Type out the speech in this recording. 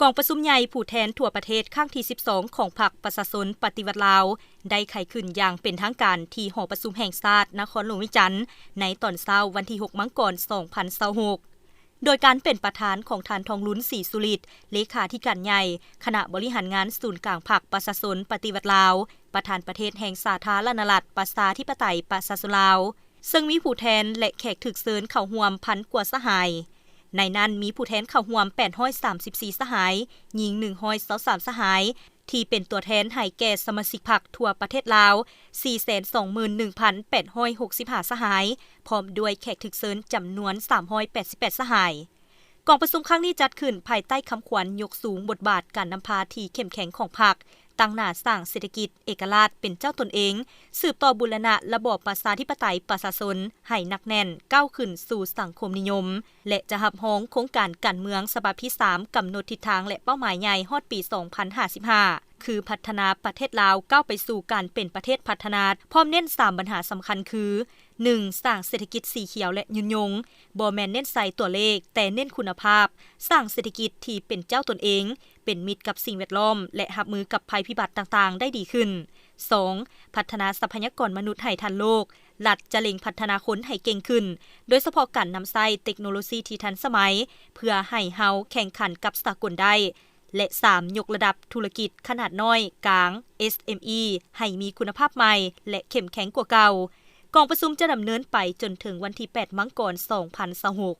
ກອງປະຊຸມໃຫຍ່ຜູ້ແທນທົ່ວປະເທດຄັ້ງທີສິບສອງ ຂອງພັກປະຊາຊົນປະຕິວັດລາວ ໄດ້ໄຂຂຶ້ນຢ່າງເປັນທາງການທີ່ຫໍປະຊຸມແຫ່ງຊາດນະຄອນຫຼວງວຽງຈັນ ໃນຕອນເຊົ້າວັນທີຫົກ ມັງກອນ ສອງພັນຊາວຫົກ ໂດຍການເປັນປະທານຂອງທ່ານ ທອງລຸນ ສີສຸລິດ ເລຂາທິການໃຫຍ່ຄະນະບໍລິຫານງານສູນກາງພັກປະຊາຊົນປະຕິວັດລາວ, ປະທານປະເທດແຫ່ງສາທາລະນະລັດ ປະຊາທິປະໄຕ ປະຊາຊົນລາວ, ເຊິ່ງມີຜູ້ແທນ ແລະ ແຂກຖືກເຊີນເຂົ້າຮ່ວມພັນກວ່າສະຫາຍ. ໃນນັ້ນມີຜູ້ແທນເຂົ້າຮ່ວມແປດຮ້ອຍສາມສິບສີ່ສະຫາຍ, ຍິງໜຶ່ງຮ້ອຍຊາວສາມສະຫາຍ, ທີ່ເປັນຕົວແທນໃຫ້ແກ່ສະມາຊິກພັກທົ່ວປະເທດລາວ ສີ່ແສນສອງໝື່ນໜຶ່ງພັນແປດຮ້ອຍຫົກສິບຫ້າສະຫາຍ, ພ້ອມດ້ວຍແຂກຖືກເຊີນຈຳນວນສາມຮ້ອຍແປດສິບແປດສະຫາຍ. ກອງປະຊຸມຄັ້ງນີ້ຈັດຂຶ້ນພາຍໃຕ້ຄຳຂວັນຍົກສູງບົດບາດການນຳພາທີ່ເຂັ້ມແຂງຂອງພັກ, ຕັ້ງໜ້າສ້າງເສດຖະກິດເອກະລາດເປັນເຈົ້າຕົນເອງ, ສືບຕໍ່ບູລະນະລະບອບປະຊາທິປະໄຕປະຊາຊົນໃຫ້ໜັກແໜ້ນ, ກ້າວຂຶ້ນສູ່ສັງຄົມນິຍົມ ແລະ ຈະຮັບຮອງໂຄງການການເມືອງສະບັບທີສາມ ກຳນົດທິດທາງ ແລະ ເປົ້າໝາຍໃຫຍ່ຮອດປີສອງພັນຫ້າສິບຫ້າ ຄືພັດທະນາປະເທດລາວກ້າວໄປສູ່ການເປັນປະເທດພັດທະນາ, ພ້ອມເນັ້ນສາມບັນຫາສຳຄັນຄື ໜຶ່ງ ສ້າງເສດຖະກິດສີຂຽວ ແລະ ຍືນຍົງ, ບໍ່ແມ່ນເນັ້ນໃສ່ຕົວເລກ, ແຕ່ເນັ້ນຄຸນນະພາບ, ສ້າງເສດຖະກິດທີ່ເປັນເຈົ້າຕົນເອງ, ເປັນມິດກັບສິ່ງແວດລ້ອມ ແລະ ຮັບມືກັບໄພພິບັດຕ່າງໆໄດ້ດີຂຶ້ນ. ສອງ ພັດທະນາຊັບພະຍາກອນມະນຸດໃຫ້ທັນໂລກ, ລັດຈະເລັ່ງພັດທະນາຄົນໃຫ້ເກັ່ງຂຶ້ນ, ໂດຍສະເພາະການນຳໃຊ້ເຕັກໂນໂລຊີທີ່ທັນສະໄໝ ເພື່ອໃຫ້ເຮົາແຂ່ງຂັນກັບສາກົນໄດ້. ແລະ ສາມ ຍົກລະດັບທຸລະກິດຂະໜາດນ້ອຍ, ກາງ, ເອສເອັມອີ ໃຫ້ມີຄຸນນະພາບໃໝ່ ແລະ ເຂັ້ມແຂງກວ່າເກົ່າ. ກອງປະຊຸມຈະດຳເນີນໄປຈົນເຖິງວັນທີແປດ ມັງກອນ ສອງພັນຊາວຫົກ.